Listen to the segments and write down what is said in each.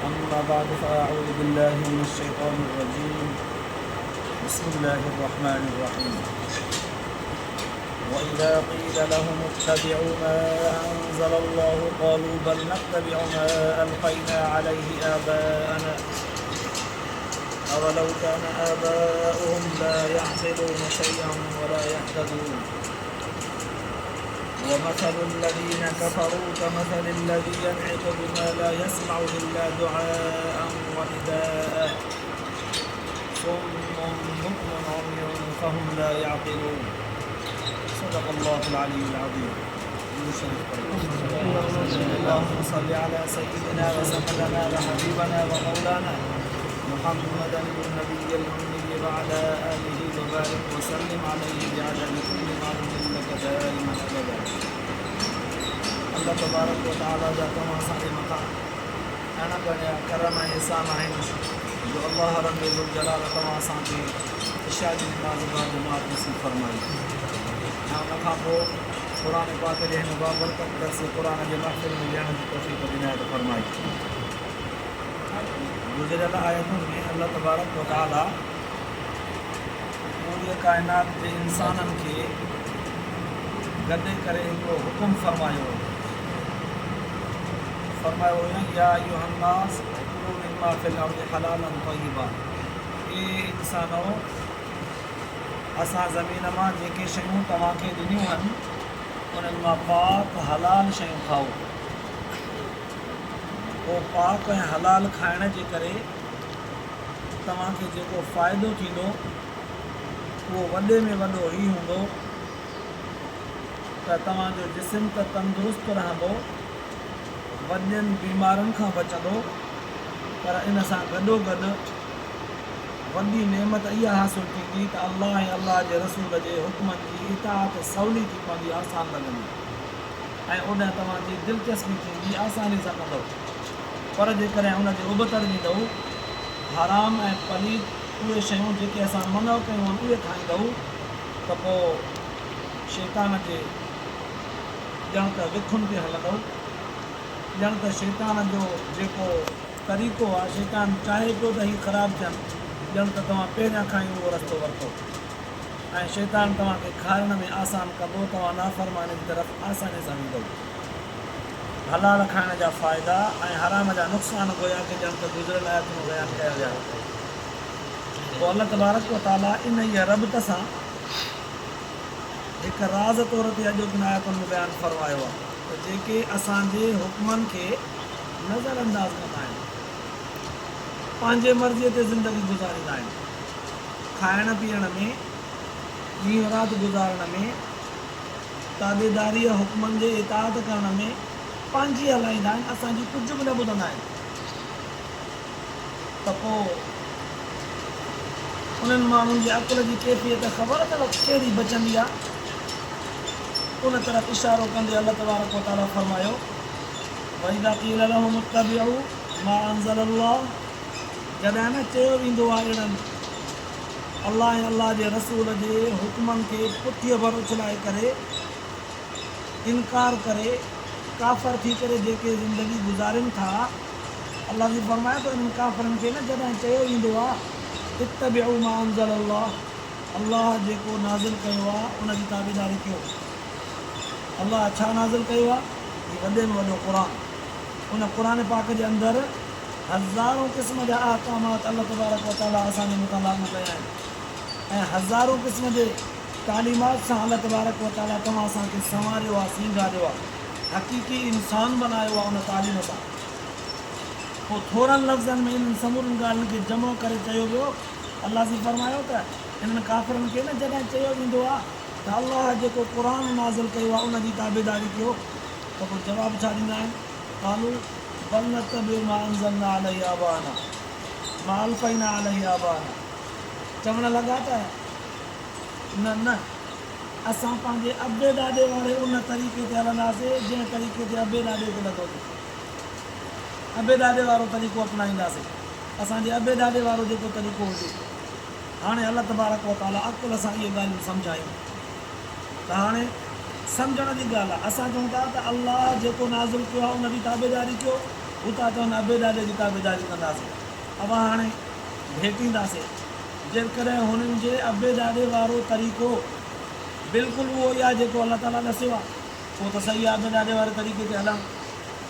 أما بعد فأعوذ بالله من الشيطان الرجيم بسم الله الرحمن الرحيم وإذا قيل لهم اتبعوا ما أنزل الله قالوا بل نتبع ما ألقينا عليه آباءنا أولو كان آباؤهم لا يعقلون شيئا ولا يهتدون ومثل الذين كفروا كمثل الذي ينعق بما لا يسمع إلا دعاء ونداء صم بكم عمي فهم لا يعقلون صدق الله العلي العظيم. اللهم صل على سيدنا وسندنا وحبيبنا ومولانا محمدا النبي الأمي وعلى آله وبارك وسلم عليه بعدد كل معلوم لك دائما أبدا. الله تبارڪ و تعاليٰ جا توهان اسان جي مٿان اڻ ڳڻيا ڪرم ۽ احسان آهن جو الله رب ذوالجلال توهان اسان کي عشاء جي نماز باجماعت نصيب فرمائي ۽ ان کان پوء قرآن پاڪ جي هن بابرڪت درس قرآن جي محفل ۾ ويهڻ جي توفيق عنايت فرمائي. گذريل آيتن ۾ الله تبارڪ و تعاليٰ پوريء ڪائنات جي انسانن کي گڏي ڪري هڪڙو حڪم فرمايو هو. فرمايو هيائين، يا ايها الناس ڪلوا مما في الارض حلالا طيبا اي انسانؤ! اسان زمين مان جيڪي شيون توهان کي ڏنيون هن، انهن مان پاڪ حلال شيون کائو. پوء پاڪ ۽ حلال کائڻ جي ڪري توهان کي جيڪو فائدو ٿيندو، اهو وڏي ۾ وڏو هي هوندو ته توهان جو جسم ته تندرست رهندو، وڏين بيمارين کان بچندو، پر ان سان گڏوگڏ وڏي نعمت اها حاصل ٿيندي ته الله ۽ الله جي رسول جي حڪمن جي اطاعت سولي ٿي پوندي، آسان لڳندي ۽ اوڏانهن توهان جي دلچسپي ٿيندي، آساني سان ڪندؤ. پر جيڪڏهن ان جي ابتڙ ويندؤ، حرام ۽ پليت اهي شيون جيڪي اسان منع ڪيون آهن اهي کائيندؤ ته پوء شيطان جي ڄڻ ته وکن تي هلندؤ، ڄڻ ته شيطان جو جيڪو طريقو آهي، شيطان چاهي پيو ته هي خراب ٿين، ڄڻ ته توهان پهريان کان ئي اهو رستو ورتو ۽ شيطان توهان کي کارڻ ۾ آسان ڪندو، توهان نافرماني جي طرف آساني سان ويندؤ. حلال کائڻ جا فائدا ۽ حرام جا نقصان گويا ڪه ڄڻ ته گذريل آيتن ۾ بيان ڪيا ويا. پوء الله تبارڪ و تعاليٰ انهيء ربط سان هڪ راز طور تي اڄوڪين آيتن ۾ بيان فرمايو آهي ته جيڪي اسان جي حڪمن کي نظر انداز ڪندا آهن، پنهنجي مرضيء تي زندگي گذاريندا آهن، کائڻ پيئڻ ۾، ڏينهن رات گذارڻ ۾، تابعداريء حڪمن جي اطاعت ڪرڻ ۾ پنهنجي هلائيندا آهن، اسان جي ڪجهه به نه ٻڌندا آهن ته پوء انهن ماڻهن جي عقل جي ڪيفيت خبر اٿو ڪهڙي بچندي آهي؟ ان طرف اشارو ڪندي الله تبارڪ وتعاليٰ فرمايو، واذا قيل لهم اتبعوا ما انزل الله جڏهن نه چيو ويندو آهي اهڙن الله ۽ الله جي رسول جي حڪمن کي پٺيء ڀر اڇلائي ڪري انڪار ڪري ڪافر ٿي ڪري جيڪي زندگي گذارين ٿا الله سائين فرمائي ٿو انهن ڪافرن کي نه جڏهن چيو ويندو آهي اتبعوا ما انزل الله الله جيڪو نازل ڪيو آهي ان جي تابعداري ڪيو الله ڇا نازل ڪيو آهي هي وڏي ۾ وڏو قرآن ان قرآن پاڪ جي اندر هزارون قسم جا احڪامات الله تبارڪ و تعاليٰ اسان جي مٿان لاڳو ڪيا آهن ۽ هزارون قسم جي تعليمات سان الله تبارڪ و تعاليٰ توهان اسان کي سنواريو آهي، سينگاريو آهي، حقيقي انسان بنايو آهي ان تعليم سان. پوء ٿورن لفظن ۾ انهن سمورين ڳالهين کي جمع ڪري چيو ويو. الله سائين فرمايو ته انهن ڪافرن کي نه جڏهن چيو ويندو آهي ته الله جيڪو قرآن نازل ڪيو آهي ان جي تابعداري ڪيو ته پوء جواب ڇا ڏيندا آهن؟ قالوا بل نتبع ما انزلنا عليه آباءنا ما الفينا عليه آباءنا چوڻ لڳا ته نه نه اسان پنهنجي ابي ڏاڏي واري ان طريقي تي هلنداسين جنهن طريقي تي ابي ڏاڏي کي لڌوسين ابي ڏاڏي وارو طريقو اپنائينداسين اسان جي ابي ڏاڏي وارو جيڪو طريقو هجي هاڻي الله تبارڪ وتعاليٰ عقل سان اهي ڳالهيون سمجهايون ته هاڻي سمجهڻ جي ڳالهه آهي. اسان چئون ٿا ته الله جيڪو نازل ڪيو آهي ان جي تابعداري ڪيو. هو ٿا چون ابي ڏاڏي جي تابعداري ڪنداسين. اوهان هاڻي ڀيٽينداسين. جيڪڏهن هنن جي ابي ڏاڏي وارو طريقو بلڪل اهو ئي آهي جيڪو الله تعاليٰ ڏسيو آهي، پوء ته صحيح آهي ابي ڏاڏي واري طريقي تي هلڻ.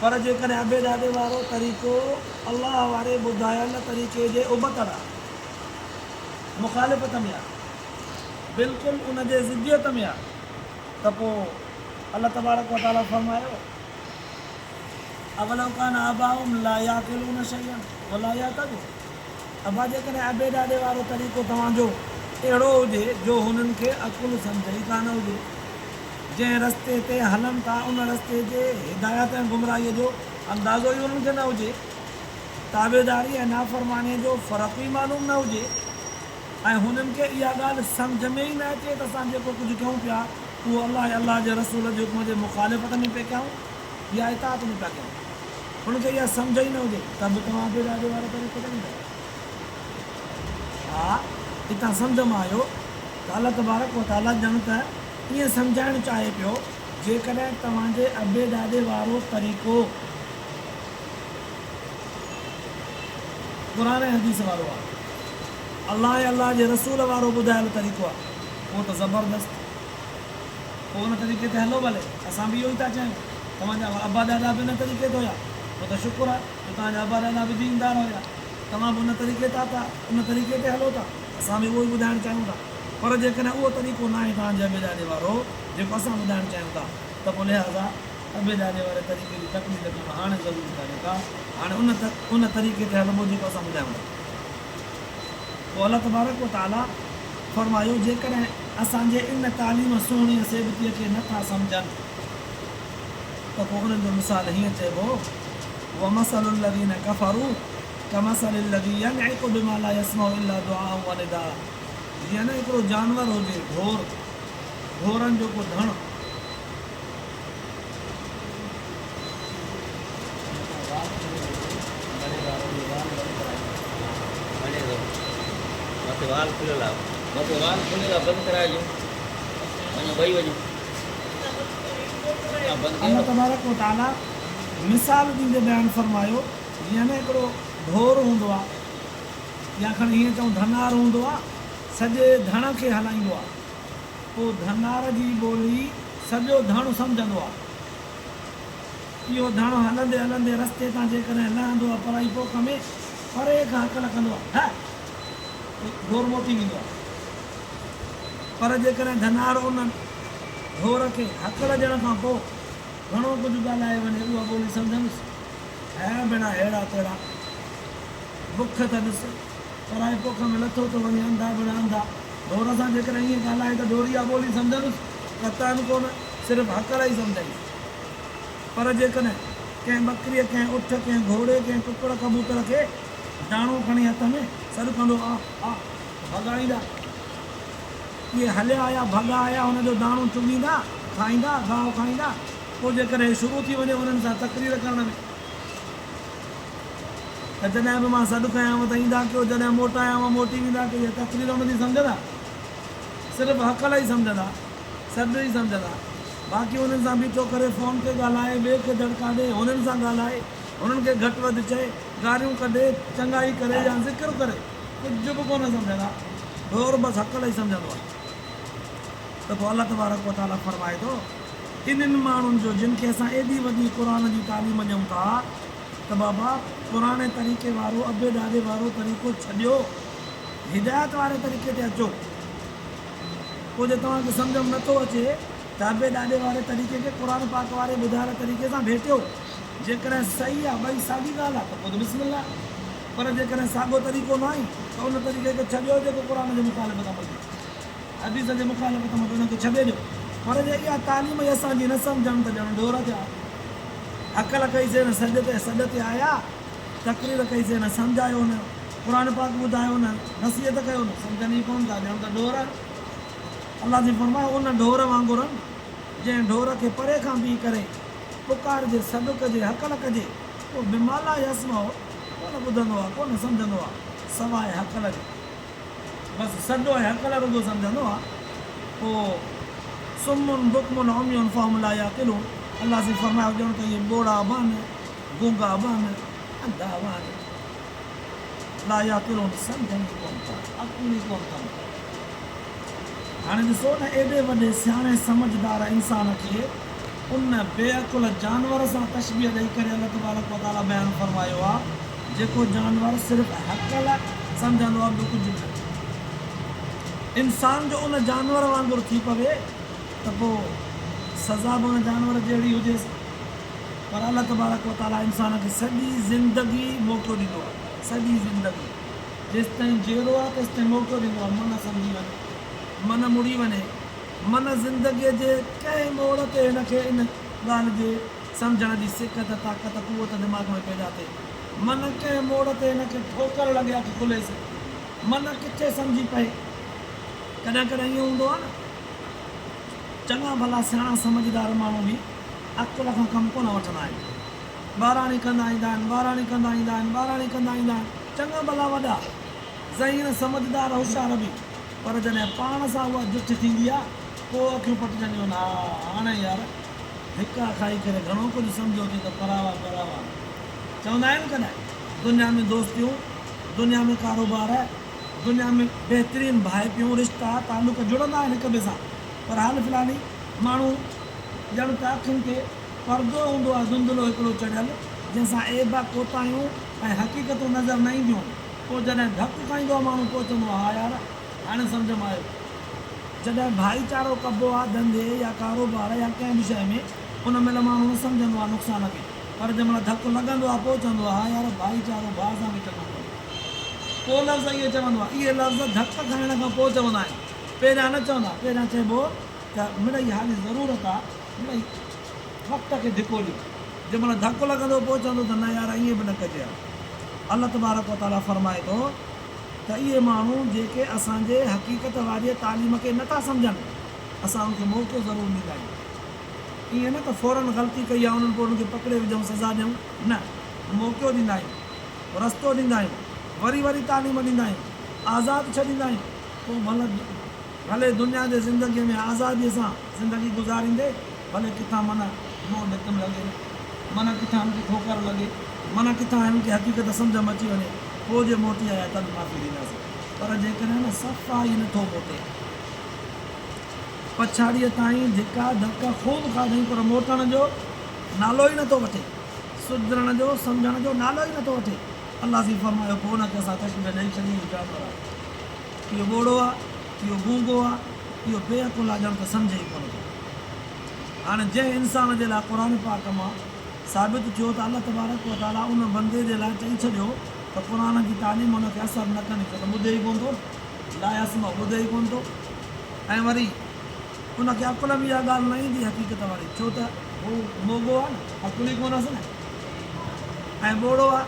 پر جيڪڏهن ابي ڏاڏي وارو طريقو الله واري ٻڌايل طريقي جي ابتڙ آهي، مخالفت ۾ آهي، بلڪل ان جي ضديت ۾ آهي ته پوء الله تبارڪ وتعاليٰ فرمايو، اولو ڪان آباؤهم لا يعقلون شيئا ولا يهتدون ابا جيڪڏهن ابي ڏاڏي وارو طريقو توهان جو اهڙو هجي جو هنن کي عقل سمجهه ئي ڪانه هجي، جنهن رستي تي هلن ٿا ان رستي جي هدايت ۽ گمراهيء جو اندازو ئي انهن کي نه هجي، تابعداري ۽ نافرمانيء جو فرق ئي معلوم نه هجي ۽ هنن کي اها ڳالهه سمجهه ۾ ئي نه اچي ته اسان جيڪو ڪجهه ڪيون پيا اهو الله ۽ الله جي رسول جي حڪم جي مخالفت ۾ پئي ڪيون يا اطاعت ۾ پيا ڪيون. هن کي اها سمجهه ئي نه هجي ته به توهان ابي ڏاڏي وارو طريقو ته ايندو. ها، اتان سمجهه مان آيو ته الله تبارڪ و تعاليٰ ڄڻ ته ائين سمجهائڻ چاهي پيو، جيڪڏهن توهان جي ابي ڏاڏي وارو طريقو قرآن ۽ حديث وارو آهي، الله ۽ الله جي رسول وارو ٻڌايل طريقو آهي، پوء ته زبردست. پوء ان طريقي تي هلو ڀلي. اسان به اهو ئي ٿا چاهيون. توهان جا ابا ڏاڏا به ان طريقي تي هيا. پوء ته شڪر آهي جو توهان جا ابا ڏاڏا به ديندار هيا. توهان به ان طريقي تان ٿا ان طريقي تي هلو ٿا. اسان به اهو ئي ٻڌائڻ چاهيون ٿا. پر جيڪڏهن اهو طريقو ناهي توهان جي ابي ڏاڏي وارو جيڪو اسان ٻڌائڻ چاهيون ٿا ته پوء لهٰذا ابي ڏاڏي واري طريقي جي تقليد ڪرڻ هاڻي ضروري ڪانهي ڪا. هاڻي ان ان طريقي تي هلبو جيڪو اسان ٻڌايون ٿا. پوء الله تبارڪ و تعاليٰ فرمايو، جيڪڏهن اسان جي ان تعليم سهڻيء سيبتيء کي نه ٿا سمجهن ته پوء انهن جو مثال هيئن چئبو، ومثل الذين ڪفروا ڪمثل الذي ينعق بما لا يسمع الا دعاء ونداء جيئن نه هڪڙو جانور هجي ڍور، ڍورن جو ڪو ڌڻ، الله تبارڪ و تعاليٰ مثال ڏيندي بيان فرمايو، جيئن نه هڪڙو ڍور هوندو آهي يا کڻي هيئن چئون ڌنار هوندو آهي، سڄي ڌڻ کي هلائيندو آهي. پوء ڌنار جي ٻولي سڄو ڌڻ سمجهندو آ. اهو ڌڻ هلندي هلندي رستي تان جيڪڏهن لهندو آ پرائي پوک ۾ پري کان هڪل ڪندو آ، هه! ته ڍور موٽي ويندو آ. پر جيڪڏهن ڌنار ان ڍور کي هڪل ڏيڻ کان پوء گهڻو ڪجهه ڳالهائي وڃي اها ٻولي سمجهندس، هه ڀيڻا ههڙا تهڙا، بک ته ڏس. پرائي پوک ۾ لٿو ٿو وڃي انڌا بڻ انڌا. ڍور سان جيڪڏهن ائين ڳالهائي ته ڍور اها ٻولي سمجهندس؟ قطعاً ڪونه، صرف هڪل ئي سمجهندس. پر جيڪڏهن ڪنهن ٻڪريء، ڪنهن اٺ، ڪنهن گهوڙي، ڪنهن ڪڪڙ ڪبوتر کي داڻو کڻي هٿ ۾ سڏ ڪندو آ آ ته ڀڳا ايندا. اهي هليا آيا، ڀڳا آيا، هن جو داڻو چڳيندا، کائيندا، گاهه کائيندا. پوء جيڪڏهن شروع ٿي وڃي انهن سان تقرير ڪرڻ ۾. ته جڏهن به مان سڏ ڪيانو ته ايندا ڪيو، جڏهن موٽايانو موٽي ويندا ڪيو. اها تقرير ان جي سمجهندا؟ صرف هڪل ئي سمجهندا، سڏ ئي سمجهندا. باقي انهن سان بيٺو ڪري فون تي ڳالهائي، ٻئي کي دڙڪا ڏئي، هنن سان ڳالهائي، هنن کي گهٽ وڌ چئي، گاريون ڪڍي، چڱائي ڪري يا ذڪر ڪري، ڪجهه به ڪونه سمجهندا. ڍور بس هڪل ئي سمجهندو آهي. ته پوء الله تبارڪ وتعاليٰ فرمائي ٿو. انهن ماڻهن جو جن کي اسان ايڏي وڏي قرآن جي تعليم ڏيون ٿا ته بابا پراڻي طريقي وارو ابي ڏاڏي وارو طريقو ڇڏيو هدايت واري طريقي تي اچو پوء جي توهان کي سمجهه م نٿو اچي ته ابي ڏاڏي واري طريقي کي قرآن پاڪ واري ٻڌايل طريقي سان ڀيٽيو جيڪڏهن صحيح آ ٻئي ساڳي ڳالهه آ ته پوء ته بسم الله پر جيڪڏهن ساڳو طريقو ناهي ته ان طريقي کي ڇڏيو جيڪو قرآن جي مخالفت عمل ٿئي. حديث جي مخالفت ۾ به ان کي ڇڏي ڏيو. پر جي اها تعليم ئي اسان جي نه سمجهن ته ڄڻ ڍور ٿيا. هڪل ڪئي سي نه سڏ تي سڏ تي آيا، تقرير ڪئي سي نه سمجهايو نه، قرآن پاڪ ٻڌايو نه، نصيحت ڪيو نه، سمجهن ئي ڪونه ٿا ڄڻ ته ڍور آهن. الله سائين فرمايو ان ڍور وانگر آهن جنهن ڍور کي پري کان بيهي ڪري پڪارجي، سڏ ڪجي، هڪل ڪجي، اهو بما لا يسمع ڪونه ٻڌندو آهي، ڪونه سمجهندو آهي، سواء هڪل جي. بس سڏ ۽ هڪل رڳو سمجهندو آ. پوء صم بڪم عمي فهم لا يعقلون الله سائين فرمايو ڄڻ ته اهي ٻوڙا به آهن، گونگا به آهن، انڌا به آهن. لا يعقلون سمجهن ئي ڪونه ٿا، عقل ئي ڪونه اٿن. هاڻي ڏسو نه ايڏي وڏي سياڻي سمجهدار انسان کي ان بي عقل جانور سان تشبيهه ڏئي ڪري الله تبارڪ وتعاليٰ بيان فرمايو آهي جيڪو جانور صرف هڪل سمجهندو آهي ٻيو ڪجهه به نه. انسان جو ان جانور وانگر ٿي پوي ته پوء سزا به ان جانور جهڙي هجيس. پر الله تبارڪ وتعاليٰ انسان کي سڄي زندگي موقعو ڏيندو آهي، سڄي زندگي جيستائين جيئرو آهي تيستائين موقعو ڏيندو آهي، من سمجهي وڃي، من مڙي وڃي، من زندگيء جي ڪنهن موڙ تي هن کي ان ڳالهه جي سمجهڻ جي سڪت، طاقت، قوت دماغ ۾ پيدا ٿئي، من ڪنهن موڙ تي هن کي ٺوڪر لڳي اک کليس، من ڪٿي سمجهي پئي. ڪڏهن ڪڏهن ائين هوندو آهي نه چڱا ڀلا سياڻا سمجهدار ماڻهو به عقل کان ڪم ڪونه وٺندا آهن. ٻاراڻي ڪندا ايندا آهن، ٻاراڻي ڪندا ايندا آهن، ٻاراڻي ڪندا ايندا آهن. چڱا ڀلا وڏا، ذهين، سمجهدار، هوشيار به، پر جڏهن پاڻ سان اها جٺ ٿيندي آ، پوء اکيون پٽجنديون آهن، ها هاڻي يار ڌڪا کائي ڪري گهڻو ڪجهه سمجهيو ٿي ته پراوا پراوا. چوندا آهن ڪڏهن دنيا ۾ دوستيون، دنيا ۾ ڪاروبار، دنيا ۾ بهترين ڀائپيون، رشتا، تعلق جڙندا آهن هڪ ٻئي سان، پر حال في الحال هي ماڻهو ڄڻ ته اکين تي پردو هوندو آهي ڌنڌلو هڪڙو چڙهيل، جنهن سان عيب، ڪوتاهيون ۽ حقيقتون نظر نه اينديون آهن. پوء جڏهن ڌڪ کائيندو آهي ماڻهو پوء چوندو آهي ها يار هاڻي سمجهه ۾ آيو. جڏهن ڀائيچارو ڪبو آهي ڌنڌي يا ڪاروبار يا ڪنهن به شيء ۾ ان مهل ماڻهو نه سمجهندو آهي نقصان کي پر جنهن مهل ڌڪ لڳندو آهي پوء چوندو آهي ها يار ڀائيچارو ڀاء سان به چڱو ڪونهي. پوء لفظ اهي چوندو آهي. اهي لفظ ڌڪ کائڻ کان پوء چوندا آهن. پهريان نه چوندا. پهريان چئبو ته مڙئي حالي ضرورت آ، مڙئي وقت کي ڌڪو ڏيو. جنهن مهل ڌڪ لڳندو پوء چوندو ته نه يار ائين به نه ڪجي ها. الله تبارڪ و تعاليٰ فرمائي ٿو ته اهي ماڻهو جيڪي اسان جي حقيقت واريء تعليم کي نه ٿا سمجهن، اسان انهن کي موقعو ضرور ڏيندا آهيون. ائين نه ته فوراً غلطي ڪئي آ انهن پوء انهن کي پڪڙي وجهون سزا ڏيون، نه، موقعو ڏيندا آهيون، رستو ڏيندا آهيون، وري وري تعليم ڏيندا آهيون، آزاد ڇڏيندا آهيون، پوء ڀل ڀلي دنيا جي زندگيء ۾ آزاديء سان زندگي گذاريندي، ڀلي ڪٿان من نو ڍڪم لڳي، من ڪٿان هن کي ٺوڪر لڳي، من ڪٿان هن کي حقيقت سمجهه م اچي وڃي، پوء جي موٽي آيا ته به معافي ڏينداسين، پر جيڪڏهن نه صفا ئي نٿو موٽي. پڇاڙيء تائين ڌڪا ڌڪ خوب کاڌائين پر موٽڻ جو نالو ئي نٿو وٺي، سڌرڻ جو، سمجهڻ جو نالو ئي نٿو وٺي. الله سائين فرمايو، پوء ان کي اسان تشبيهه ڏئي ڇڏي، اهو جانور آهي. اهو ٻوڙو آ، اهو گونگو آ، اهو بي عقل آ ڄڻ ته سمجهي ئي ڪونه ٿو. هاڻي جنهن انسان جي لاء قرآن پاڪ مان ثابت ٿيو ته الله تبارڪ و تعاليٰ ان بندي جي لاء چئي ڇڏيو ته قرآن جي تعليم ان کي اثر نه ڪندي ڇو ته ٻڌي ئي ڪونه ٿو، لا يسمع ٻڌي ئي ڪونه ٿو ۽ وري ان کي عقل ۾ اها ڳالهه نه ايندي حقيقت واري ڇو ته هو موڳو آ نه عقل ئي ڪونه اٿس نه ۽ ٻوڙو آ،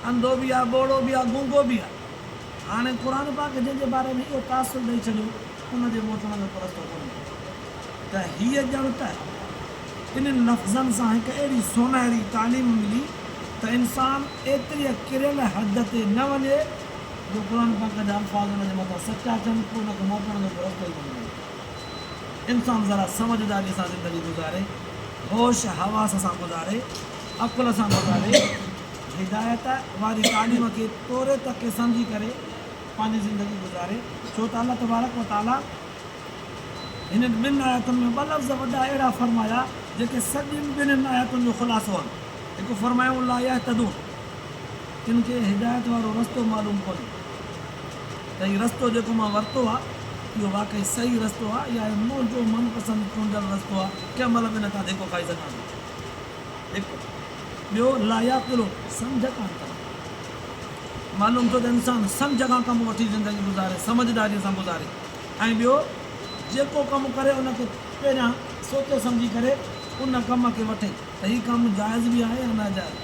انڌو به آ، ٻوڙو به آ، گونگو به آ. هاڻي قرآن پاڪ جنهن جي باري ۾ اهو تاثر ڏئي ڇڏيو، ان جي موٽڻ جو ڪو رستو ڪونهي ته هيء ڄڻ ته انهن لفظن سان هڪ اهڙي سونهري تعليم ملي ته انسان ايتريء ڪريل حد تي نه وڃي جو قرآن پاڪ جا الفاظ ان جي مٿان سچا ٿين، پوء ان کي موٽڻ جو ڪو رستو ئي ڪونه ملي. انسان ذرا سمجهداريء سان زندگي گذاري، هوش حواس سان گذاري، عقل سان گذاري، هدايت واري تعليم کي توري تڪي سمجهي ڪري پنهنجي زندگي گذاري، ڇو ته الله تبارڪ و تعاليٰ هنن ٻن آيتن ۾ ٻه لفظ وڏا اهڙا فرمايا جيڪي سڄين ٻنهين آيتن جو خلاصو آهن. هڪ فرمايائون لا يهتدون تن کي هدايت وارو رستو معلوم ڪونهي ته هي رستو جيڪو مان ورتو آهي اهو واقعي صحيح رستو آهي يا هي منهنجو من پسند چونڊيل رستو آهي ڪنهن مهل به ان تان ڌڪو کائي سگهان ٿو. هڪ. ٻيو لا يعقلون، سمجهه ڪانه ٿا. معلوم ٿيو ته انسان سمجهه کان ڪم وٺي زندگي گذاري، سمجهداريء سان گذاري ۽ ٻيو جيڪو ڪم ڪري ان کي پهريان سوچي سمجهي ڪري ان ڪم کي وٺي ته هي ڪم جائز به آهي يا ناجائز،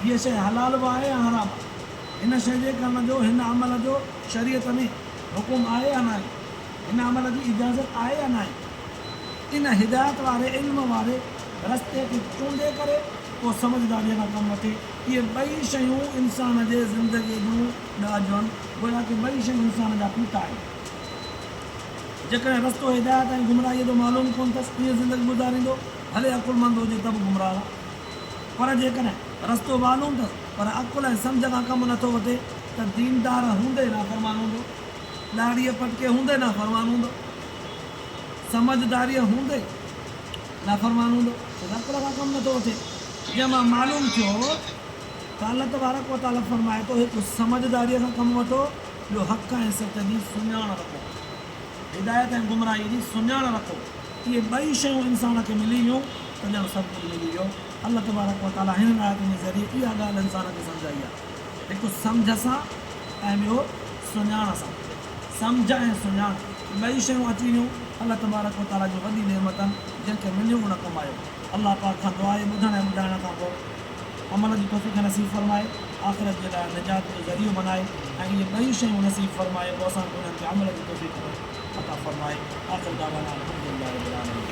هيء شيء حلال به آهي يا حرام آهي، هن شيء جي ڪرڻ جو، هن عمل جو شريعت ۾ حڪم آهي يا ناهي، هن عمل جي اجازت آهي يا ناهي. ان هدايت واري علم واري رستي کي چونڊي ڪري پوء سمجهداريء کان ڪم وٺي. اهي ٻئي شيون انسان جي زندگيء جون ڏاجون آهن. گويا ڪه ٻئي شيون انسان جا پيتا آهن. جيڪڏهن رستو هدايت ۽ گمراهيء جو معلوم ڪونه اٿس، ائين زندگي گذاريندو، ڀلي عقلمند هجي ته به گمراهه. پر جيڪڏهن رستو معلوم اٿس پر عقل ۽ سمجهه کان ڪم نٿو وٺي ته ديندار هوندي نافرمان هوندو، ڏاڙهيء پٽڪي هوندي نافرمان هوندو، سمجهداريء هوندي نافرمان هوندو، ڇو ته عقل کان ڪم نٿو وٺي. جنهن مان معلوم ٿيو ته الله تبارڪ و تعاليٰ فرمائي ٿو، هڪ سمجهداريء کان ڪم وٺو، ٻيو حق ۽ سچ جي سڃاڻ رکو، هدايت ۽ گمراهيء جي سڃاڻ رکو. اهي ٻئي شيون انسان کي ملي ويون ته ڄڻ سڀ ڪجهه ملي ويو. الله تبارڪ و تعاليٰ هنن آيتن جي ذريعي اها ڳالهه انسان کي سمجهائي آهي. هڪ سمجهه سان ۽ ٻيو سڃاڻ سان. سمجهه ۽ سڃاڻ ٻئي شيون اچي ويون الله تبارڪ و تعاليٰ جون وڏي نعمتن جنهن کي مليون ان ڪمايو. الله پاڪ کان دعا آهي ٻڌڻ ۽ ٻڌائڻ کان پوء عمل جي توفيق نصيب فرمائي، آخرت جي لاء نجات جو ذريعو بنائي ۽ اهي ٻئي شيون نصيب فرمائي پوء اسان کي انهن تي عمل جي توفيق عطا فرمائي. آخر دعوانا الحمدلله رب العالمين.